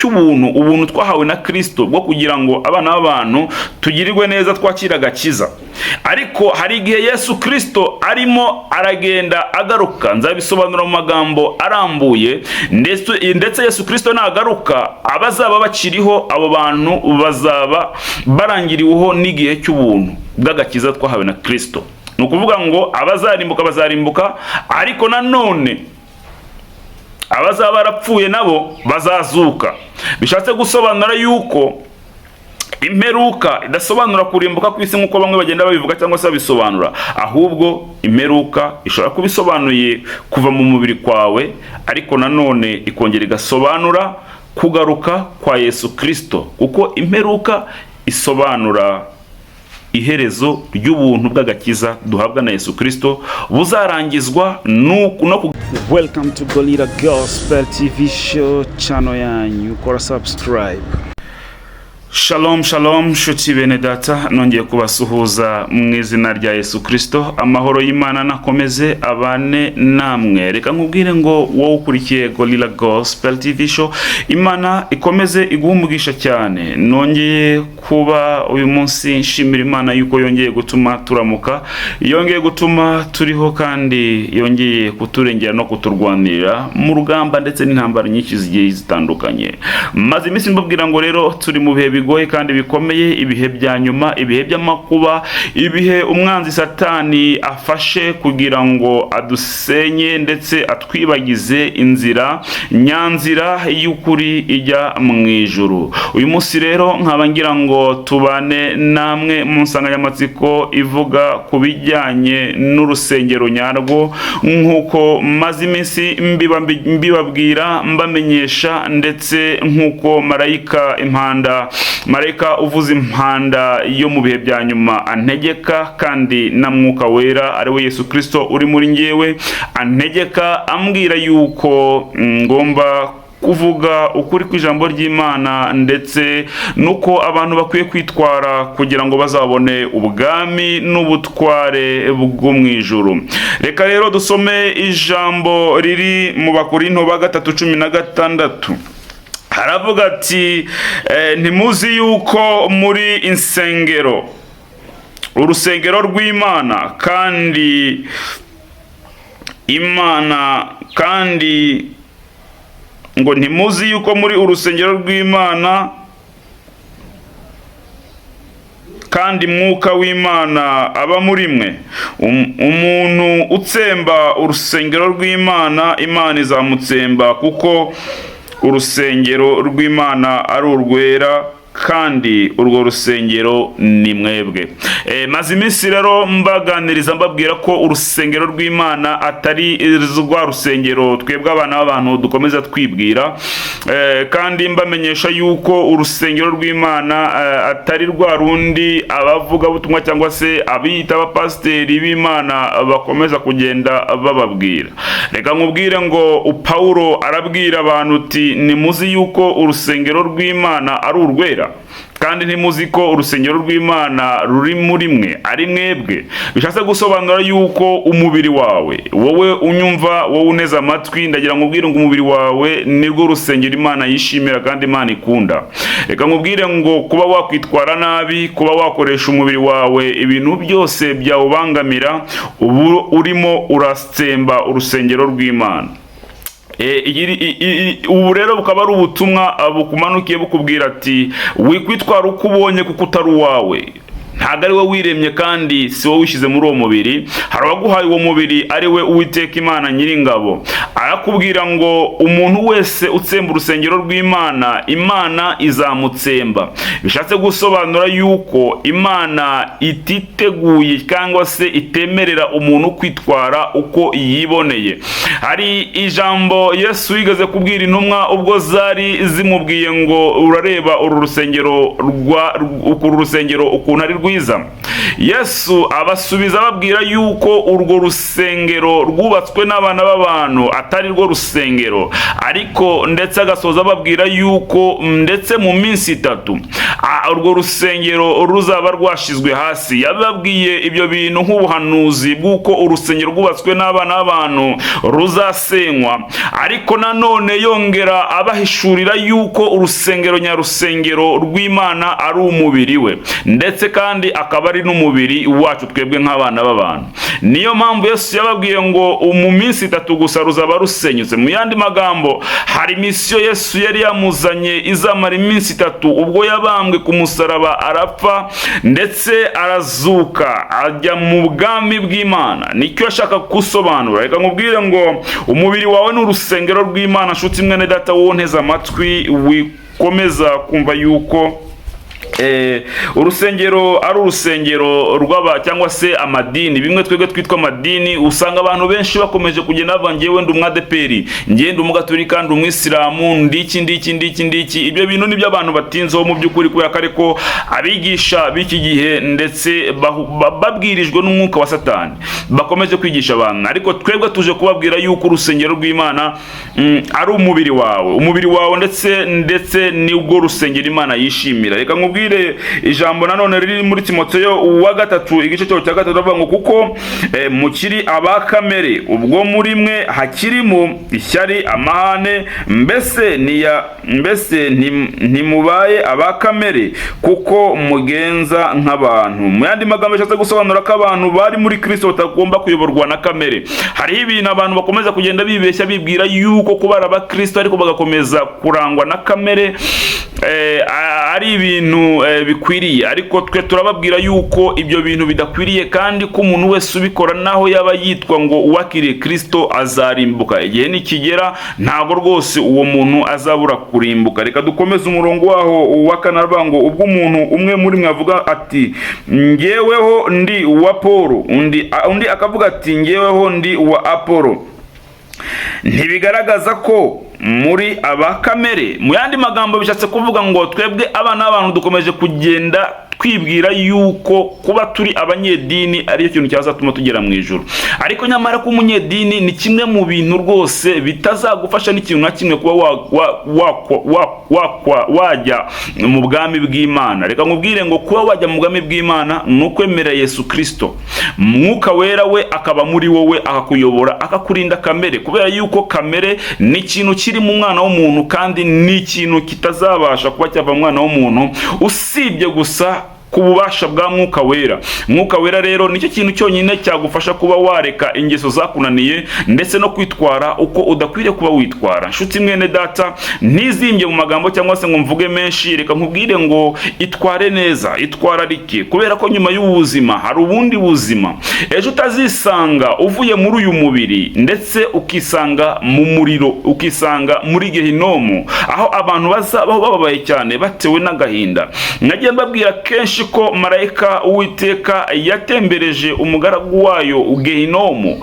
Cy'ubuntu, ubuntu twahawe na Kristo bwo kugira ngo abana b'abantu tugirirwe neza, twakira agakiza. Ariko hari igihe Yesu Kristo arimo aragenda agaruka, nzabisobanura mu magambo arambuye. Ndetse Yesu Kristo nagaruka, abazaba bakiriho, abo bantu bazaba barangiriweho n'igihe cy'ubuntu bw'agakiza twahawe na Kristo. Ni ukuvuga ngo abazarimbuka bazarimbuka, ariko nanone abazaba barapfuye nabo bazazuka. Bishatse gusobanura yuko imperuka idasobanura kurimbuka kw'isi nk'uko bamwe bagenda babivuga cyangwa se babisobanura, ahubwo imperuka ishobora kuba isobanuye kuva mu mubiri kwawe, ariko nanone ikongera igasobanura kugaruka kwa Yesu Kirisito, kuko imperuka isobanura iherezo ry'ubuntu bw'agakiza duhabwa na Yesu Kirisito buzarangizwa no Welcome to Gorilla Gospel TV Show, channel yanyu. Kora subscribe. Shalom, shalom, nshuti bene data, nongeye kubasuhuza mu izina rya Yesu Kirisito. Amahoro y'Imana nakomeze abane namwe. Reka nkubwire ngo wowe ukurikiye Gorilla Gospel TV Show, Imana ikomeze iguhe umugisha cyane. Nongeye kuba uyu munsi nshimira Imana yuko yongeye gutuma turamuka, yongeye gutuma turiho, kandi yongeye kuturengera no kuturwanirira mu rugamba ndetse n'intambara nyinshi zigiye zitandukanye. Maze iminsi mbabwira ngo rero turi mu bihe bigoye kandi bikomeye, ibihe bya nyuma, ibihe by'amakuba, ibihe umwanzi Satani afashe kugira ngo adusenye ndetse atwibagize inzira nyanzira y'ukuri ijya mu ijuru. Uyu munsi rero nkaba ngira ngo tubane namwe mu nsanganyamatsiko ivuga ku bijyanye n'urusengero nyarwo, nk'uko maze iminsi mbibabwira, mbamenyesha, ndetse nk'uko marayika impanda, marayika uvuza impanda yo mu bihe bya nyuma antegeka, kandi na Mwuka Wera, ari we Yesu Kirisito uri muri ngewe, antegeka ambwira yuko ngomba kuvuga ukuri kw'ijambo ry'Imana, ndetse nuko abantu bakwiye kwitwara kugira ngo bazabone ubwami n'ubutware bwo mu ijuru. Reka rero dusome ijambo riri mu Bakorinto ba gatatu 16. Haravuga ati: "Ntimuzi yuko muri insengero, urusengero rw'Imana, kandi Imana, kandi ngo ntimuzi yuko muri urusengero rw'Imana, kandi Mwuka w'Imana aba muri mwe? Umuntu utsemba urusengero rw'Imana, Imana izamutsemba, kuko urusengero rw'Imana ari urwera, kandi urwo rusengero ni mwebwe." Maze iminsi rero mbaganiriza, mbabwira ko urusengero rw'Imana atari rwa rusengero twebwe abana b'abantu dukomeza twibwira, kandi mbamenyesha yuko urusengero rw'Imana atari rwa rundi abavugabutumwa cyangwa se abiyita abapasiteri b'Imana bakomeza kugenda bababwira. Reka nkubwire ngo Pawulo arabwira abantu uti: "Nimuzi yuko urusengero rw'Imana ari urwera, kandi ntimuzi ko urusengero rw'Imana ruri muri mwe, ari mwebwe?" Bishatse gusobanura yuko umubiri wawe, wowe unyumva, wowe uneze amatwi, ndagira ngo ubwire ngo umubiri wawe nirwo rusengero Imana yishimira kandi Imana ikunda. Reka nkubwire ngo kuba wakwitwara nabi, kuba wakoresha umubiri wawe ibintu byose byawubangamira, ubu urimo uratsemba urusengero rw'Imana. Ubu rero bukaba ari ubutumwa bukumanukiye bukubwira ati: "Wikwitwara uko ubonye, kuko utari uwawe. Ntabwo ari wowe wiremye, kandi si wowe wishyize muri uwo mubiri. Hari uwaguhaye uwo mubiri, ari we Uwiteka Imana Nyiringabo." Arakubwira ngo umuntu wese utsemba urusengero rw'Imana, Imana izamutsemba. Bishatse gusobanura yuko Imana ititeguye cyangwa se itemerera umuntu kwitwara uko yiboneye. Hari ijambo Yesu yigeze kubwira intumwa ubwo zari zimubwiye ngo: "Urareba uru rusengero rwa uru rusengero ukuntu ari rwiza." rwiza. Yesu abasubiza ababwira yuko urwo rusengero rwubatswe n'abana b'abantu atari rwo rusengero, ariko ndetse agasoza ababwira yuko ndetse mu minsi 3 urwo rusengero ruzaba rwashyizwe hasi. Yababwiye ibyo bintu nk'ubuhanuzi bw'uko urusengero rwubatswe n'abana b'abantu ruzasenywa, ariko nanone yongera abahishurira yuko urusengero nyarusengero rw'Imana ari umubiri we, ndetse kandi akaba ari n'umubiri wacu twebwe nk'abana b'abantu. Niyo mpamvu Yesu yababwiye ngo mu minsi 3 gusa ruzaba rusenyutse. Mu yandi magambo, hari misiyo Yesu yari yamuzanye izamara iminsi 3, ubwo yabambwe ku musaraba arapfa ndetse arazuka ajya mu bwami bw'Imana. Nicyo ashaka gusobanura. Reka nkubwire ngo umubiri wawe ni urusengero rw'Imana. Nshuti mwene data, wowe nteze amatwi, wikomeza kumva yuko urusengero ari urusengero rw'aba cyangwa se amadini, bimwe twebwe twitwa amadini. Usanga abantu benshi bakomeje kugenda bavuga: "Ngewe ndi umwadeperi, ngewe ndi umugatolika, ndi umwisilamu, ndiki ndiki ndiki ndiki." Ibyo bintu nibyo abantu batinzeho mu by'ukuri, kubera ko ariko abigisha b'iki gihe ndetse babwirijwe n'umwuka wa Satani bakomeje kwigisha abantu. Ariko twebwe tuje kubabwira yuko urusengero rw'Imana ari umubiri wawe, umubiri wawe ndetse nibwo rusengero Imana yishimira. Reka nkubwire ijambo nanone riri muri Timoteyo wa gatatu, igice cyaho cya 3, avuga ngo: "Kuko mukiri aba kamere, ubwo muri mwe hakirimo ishyari, amahane, mbese niya mbese ntimubaye aba kamere, kuko mugenza nk'abantu?" Mu yandi magambo, yashatse gusobanura ko abantu bari muri Kristo batagomba kuyoborwa na kamere. Hariho ibintu abantu bakomeza kugenda bibeshya, bibwira yuko kuba ari abakristo ariko bagakomeza kurangwa na kamere ari ibintu bikwiriye. Ariko twe turababwira yuko ibyo bintu bidakwiriye, kandi ko umuntu wese ubikora, naho yaba yitwa ngo uwakiriye Kristo, azarimbuka. Igihe nikigera ntabwo rwose uwo muntu azabura kurimbuka. Reka dukomeze umurongo waho wa 4, aravuga ngo: "Ubwo umuntu umwe muri mwe avuga ati: 'Ngeweho ndi uwa Paul,' undi akavuga ati: 'Ngeweho ndi uwa Apolo,' ntibigaragaza ko muri aba kamere?" Mu yandi magambo, bishatse kuvuga ngo twebwe abana b'abantu dukomeje kugenda twibwira yuko kuba turi abanyedini ariyo kintu cyazatuma tugera mu ijuru, ariko nyamara kuba umunyedini ni kimwe mu bintu rwose bitazagufasha n'ikintu na kimwe kuba wajya mu bwami bw'Imana. Reka nkubwire ngo kuba wajya mu bwami bw'Imana ni ukwemera Yesu Kristo, Mwuka Wera we akaba muri wowe, akakuyobora, akakurinda kamere, kubera yuko kamere ni ikintu kiri mu mwana w'umuntu, kandi ni ikintu kitazabasha kuba cyava mu mwana w'umuntu usibye gusa ku bubasha bwa Mwuka Wera. Mwuka Wera rero nicyo kintu cyonyine cyagufasha kuba wareka ingeso zakunaniye ndetse no kwitwara uko udakwiriye kuba witwara. Nshuti mwene data, ntizimbye mu magambo cyangwa se ngo mvuge menshi, reka nkubwire ngo itware neza, itwararike, kubera ko nyuma y'ubu buzima hari ubundi buzima. Ejo utazisanga uvuye muri uyu mubiri ndetse ukisanga mu muriro, ukisanga muri gehinomu, aho abantu bazabaho bababaye cyane batewe n'agahinda. Nagiye mbabwira kenshi ko marayika Uwiteka yatembereje umugaragu wayo gehinomu.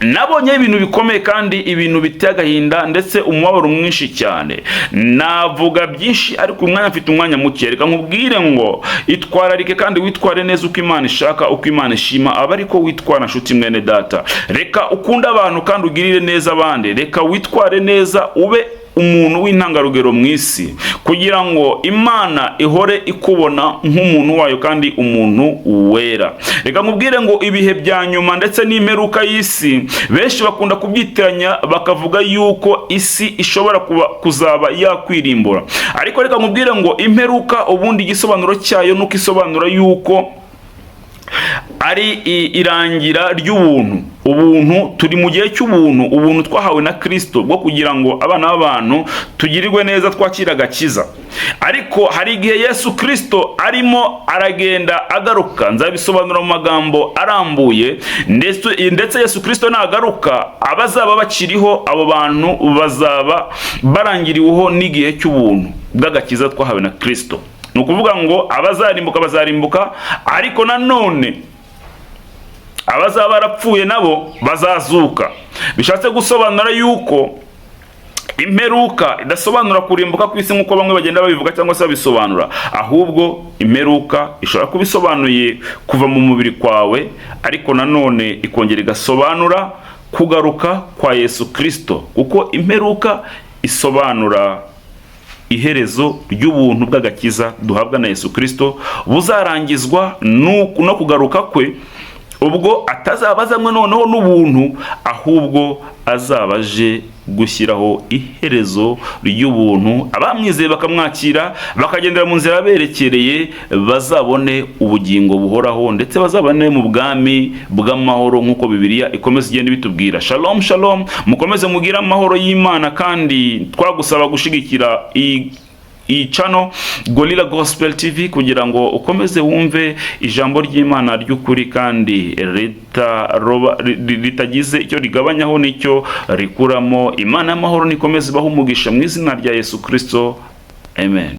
Nabonye ibintu bikomeye kandi ibintu biteye agahinda ndetse umubabaro mwinshi cyane. Navuga byinshi ariko uyu mwanya mfite umwanya muke. Reka nkubwire ngo itwararike kandi witware neza uko Imana ishaka, uko Imana ishima aba ariko witwara. Nshuti mwene data, reka ukunde abantu kandi ugirire neza abandi. Reka witware neza, ube umuntu w'intangarugero mu isi, kugira ngo Imana ihore ikubona nk'umuntu wayo kandi umuntu wera. Reka nkubwire ngo ibihe bya nyuma ndetse n'imperuka y'isi, benshi bakunda kubyitiranya, bakavuga yuko isi ishobora kuba kuzaba yakwirimbura. Ariko reka nkubwire ngo imperuka ubundi igisobanuro cyayo nuko isobanura yuko ari irangira ry'ubuntu. Ubuntu, turi mu gihe cy'ubuntu, ubuntu twahawe na Kristo bwo kugira ngo abana b'abantu tugirirwe neza, twakire agakiza. Ariko hari igihe Yesu Kristo arimo aragenda agaruka, nzabisobanura mu magambo arambuye. Ndetse Yesu Kristo nagaruka, abazaba bakiriho, abo bantu bazaba barangiriweho n'igihe cy'ubuntu bw'agakiza twahawe na Kristo. Ni ukuvuga ngo abazarimbuka bazarimbuka, ariko nanone abazaba barapfuye nabo bazazuka. Bishatse gusobanura yuko Imperuka idasobanura kurimbuka kw'isi nk'uko bamwe bagenda babivuga cyangwa se babisobanura, ahubwo imperuka ishobora kuba isobanuye kuva mu mubiri kwawe, ariko nanone ikongera igasobanura kugaruka kwa Yesu Kirisito, kuko imperuka isobanura iherezo ry'ubuntu bw'agakiza duhabwa na Yesu Kirisito, buzarangizwa no kugaruka kwe, ubwo atazaba azanywe noneho n'ubuntu, ahubwo azaba aje gushyiraho iherezo ry'ubuntu. Abamwizeye bakamwakira, bakagendera mu nzira yaberekereye, bazabone ubugingo buhoraho, ndetse bazabone mu bwami bw'amahoro, nk'uko Bibiliya ikomeza igenda ibitubwira. Shalom, shalom, mukomeze mugire amahoro y'Imana. Kandi twagusaba gushigikira iyi channel Gorilla Gospel TV kugira ngo ukomeze wumve ijambo ry'Imana ry'ukuri kandi ritagize icyo rigabanyaho n'icyo rikuramo. Imana y'amahoro nikomeze ibahe umugisha mu izina rya Yesu Kristo, amen.